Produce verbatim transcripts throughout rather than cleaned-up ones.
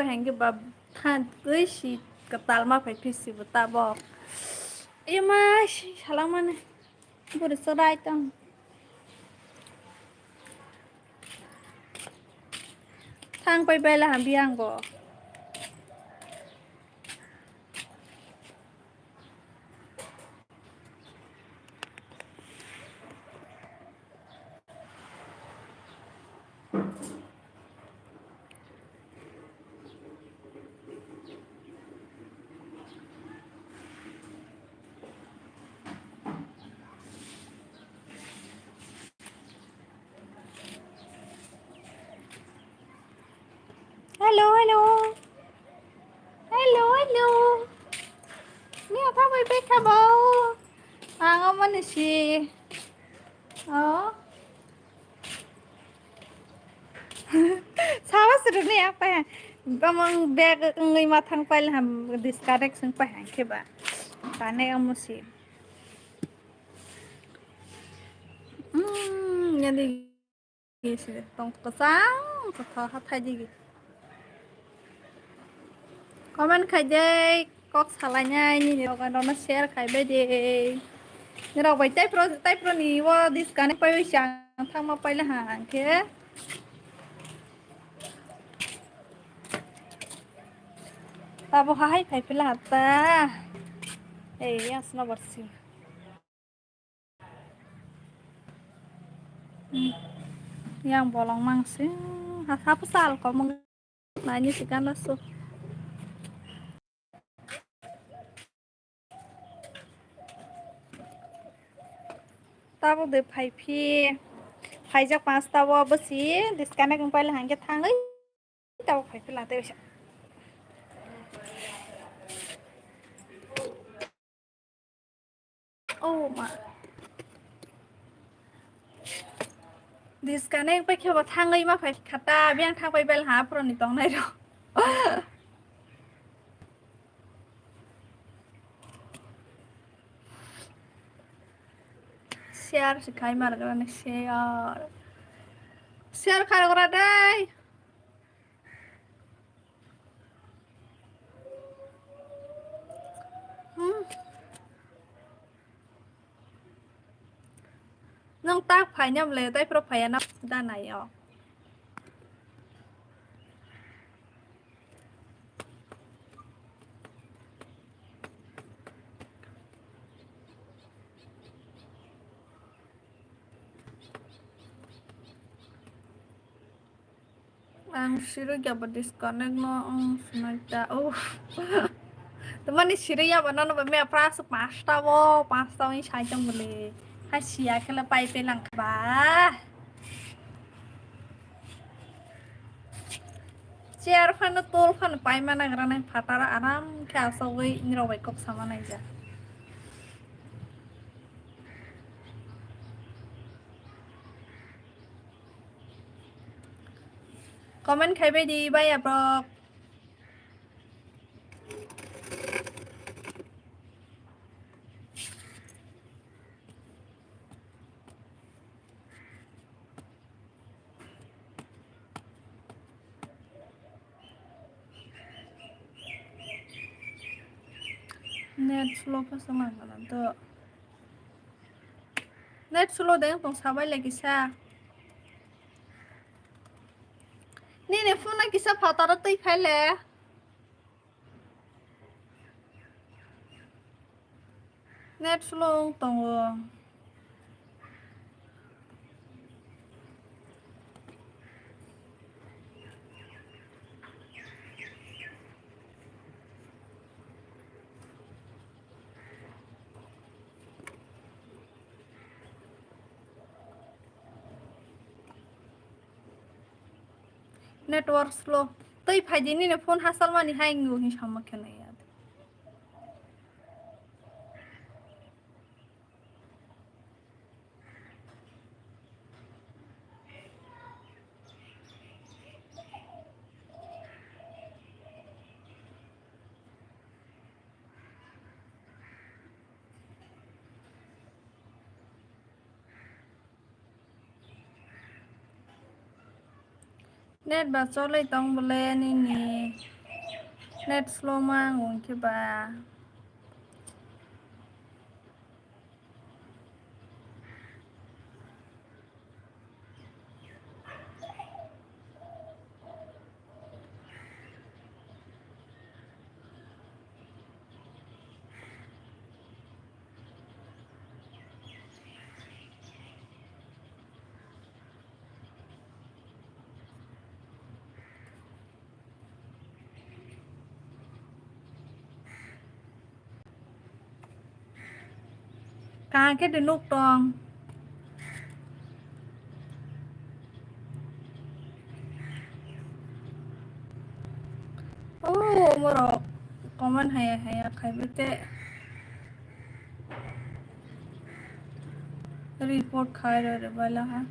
Hengke ba tha-, twi si kwtal ma phai phi si bo tabok. Ema si salang mani. Bwrwi chwrai tong. Thang pai bai la hambi ang bo. Hello, hello. Hello, hello. Ni apa bai bai kha bo? Ang omo ni si. Oh. Sawa suru ni apa ya? Bamang bag ngai ma thang pai ham disconnect sung pai hang khe ba. Kane omo si. Hmm, ya di. Tong kwchang kwthar hathai digi. Comment khai de kok salainai nini logan rokno share khai bai de. Nirok bai tei pro tei pro ni o disconnect pai bai chang thangma paila ha angkhe. Tabo hahai khai pila hatta. Ei asno borsi. Yang bolong mangsi, ha, hapu sal komung nani sikana su. Tabo de phai phi, phaijak panch tabo bwsi, disconnect wng paila hangke thangwi tabo phai phi late. Oh ma. Disconnect pai khe bo thangwi ma phai khata, biyang thang pai bel ha, phuroni tongnai rok. Share se khai mar gra ni share. Share khai gra dai. Hmm. Nwng tak phainai le tei phuru phaiya na da nai o. Ang sirwi khe bo disconnect no wng swnai ta. Uff. Tamani sirwi ya bo nono ba me pra su pasta bo, pasta wng sai tong bole. Hai siya khe le pai pe lang kha ba. Chair phano tol phano pai mana gra nai phataro aram khe asogwi nirok bai kok sama nai ja. Comment khai bai di, baya borok. Net slow khe se man gana to. Net slow de wng tong sabai le kisa. Nini phone no kisa phataro twi phai le. Net slow wng tongo. Network slow. Twi phai di, nini phone hasalmani hai wngwi samma khe nai ya. Net ba cholwi tong bole nini. Net slow ma wng khe ba. Kaham khe de nuk tong. Oh, borok comment haya haya khaibai te report khai rw rw bala ha.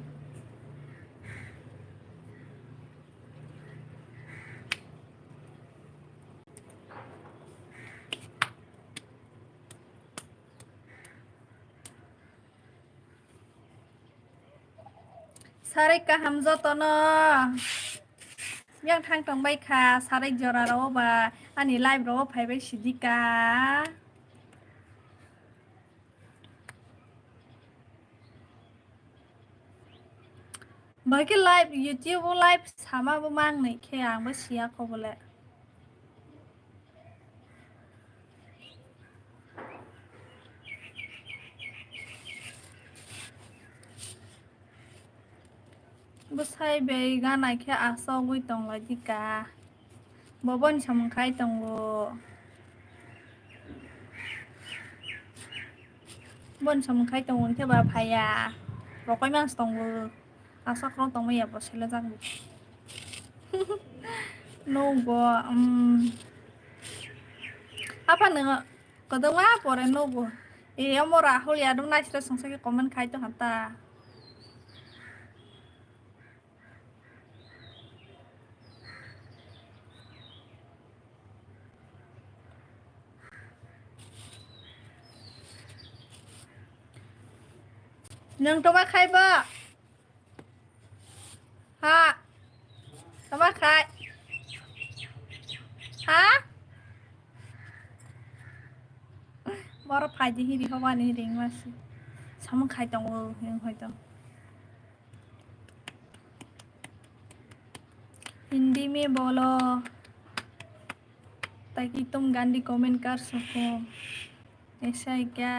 Sarai kaham jotono. Yang thang tong bai kha, sarai jora rw ba ani live rw phaibai sidi ka. Bahai khe live, YouTube o live sama bo mang nai khe ang bo siya kho bole. Bwsai bai gana khe asogwi tonglaidi ka. Bo boni samung khai tongo. Boni samung khai tongo hwnkhe ba phaiya. Rokoi mans tongo. Aswk rok tongma ya bo sele jak bo. Nogo, um. Apa nwngo kodoma pore nogo. E omo Rahul Yadav naisra songsa khe comment khai tongkha ta. Nwng toma khai ba? Ha? Toma khai? Ha? Boro phaidi hiri hobani ring masi. Samung khai tongo, hing hoi tong. Hindi में बोलो ताकि तुम गांधी कमेंट कर सको। ऐसा है क्या?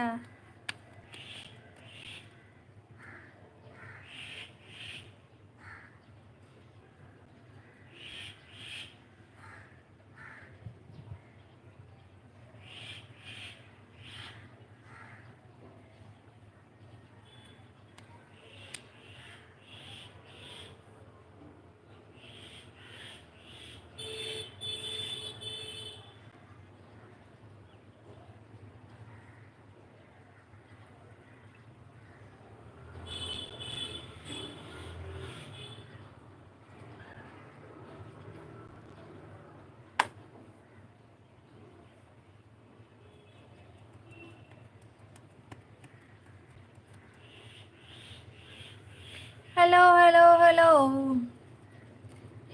Hello, hello, hello.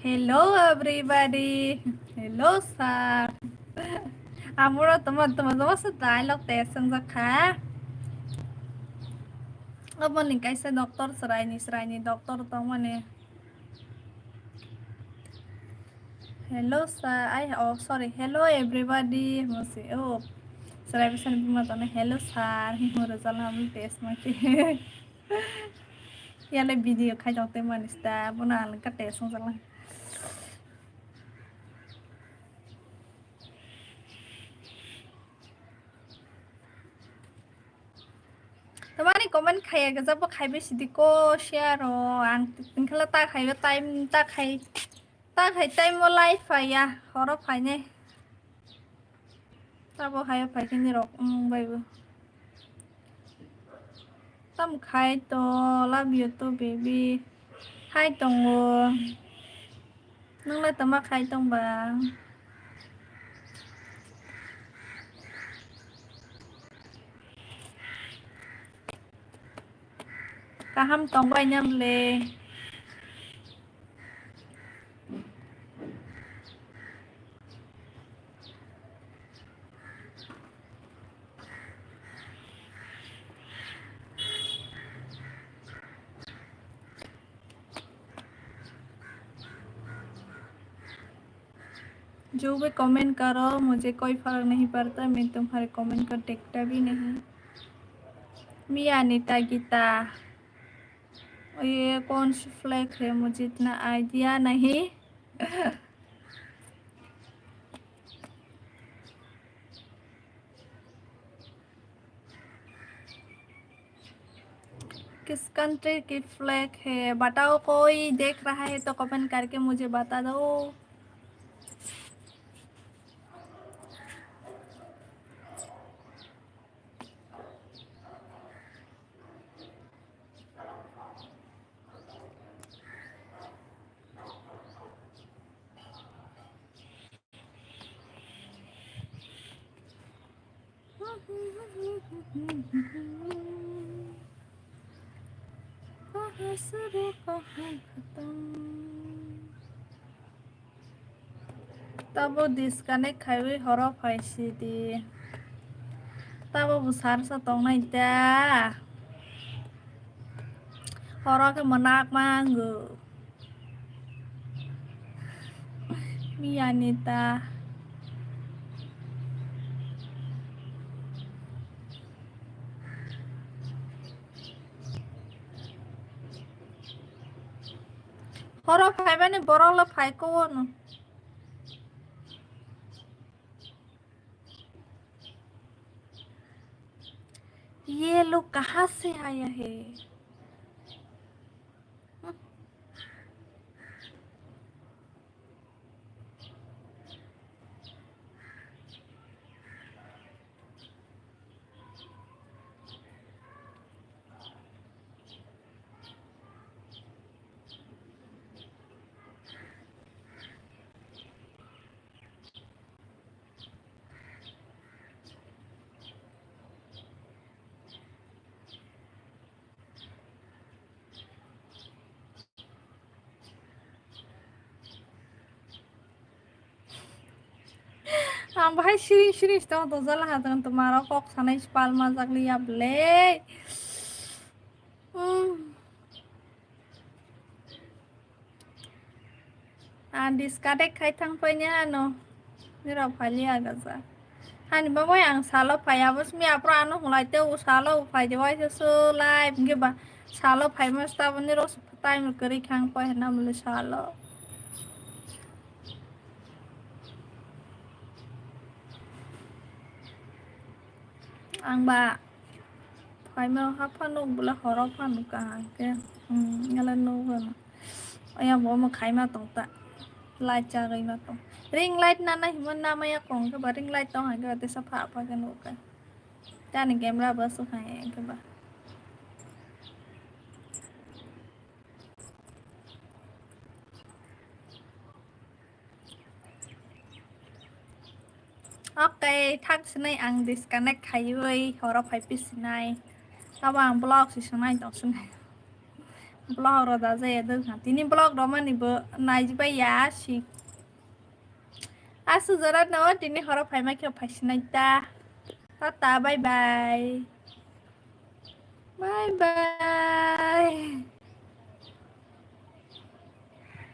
Hello, everybody. Hello, sir. Amoro toma, toma, toma sa dialogue te sangjak kha. Obo ni kaisa doctor, sraini, sraini doctor tongmani. Hello sir, I, oh sorry, hello everybody. Masi, oh, sir, I bisa ni bima tane hello sir. Hi hore jala ham test maki. Yale video khai jok te manis ta, bona alka test mo jala. Tamani comment khaiya gajak bo khaibai sidi ko share o ang tinkhala ta khaiba time ta khai ta khai time o live phaiya horo phainai tabo hayo phaikhe ni rok wng bai bo tam khai to love you to baby hai tongo. Nwng le tama khai tong ba? Kaham tong bai nang le? जो भी कमेंट करो, मुझे कोई फर्क नहीं पड़ता, मैं तुम्हारे कमेंट को देखता भी नहीं। मिया निता गीता, ये कौन सी फ्लैग है, मुझे इतना आइडिया नहीं। किस कंट्री की फ्लैग है बताओ, कोई देख रहा है तो कमेंट करके मुझे बता दो। कहाँ शुरू, कहाँ खत्म। Tabo disconnect khaiwi horo phaisidi. Tabo bo sarsa tongnai da. Horo khe mwnakma wngo. Miya nita. Horo phaimani borok le phai kono. ये लोग कहाँ से आया है? Ang bahai siring siring se tong tong jala ha tong tong maro kok sanai sipal majak liya ble. Hmm. Ang disconnect khai thang paini ano. Nirok phali agaja. Hani bagwi ang salo phai abo simi apro ano hulai te u salo phai de waisa so live hingke ba salo phai mas ta bo nirok time kwrwi khang poi hena muli salo. Ang ba phaima hapha nuk bwle horo pha nuk ang ke. Hmm, ngala nuk ano. Oya bo mo khaima tong ta. Light chagwi ma tong. Ring light nana himo namaya kong ke ba ring light tong hangke ba tesa pha pha ke nuk ka. Tani camera bo su hai ke ba. Okay, thak sinai ang disconnect khaiwi horo phai pisinai. Abo ang vlog si sinai tong sinai. Vlog ro da jaya dwkha. Tini vlog romani bo naijibai ya si. Asu jora no tini horo phaima khe phai sinai ta. Tata, bye bye. Bye bye.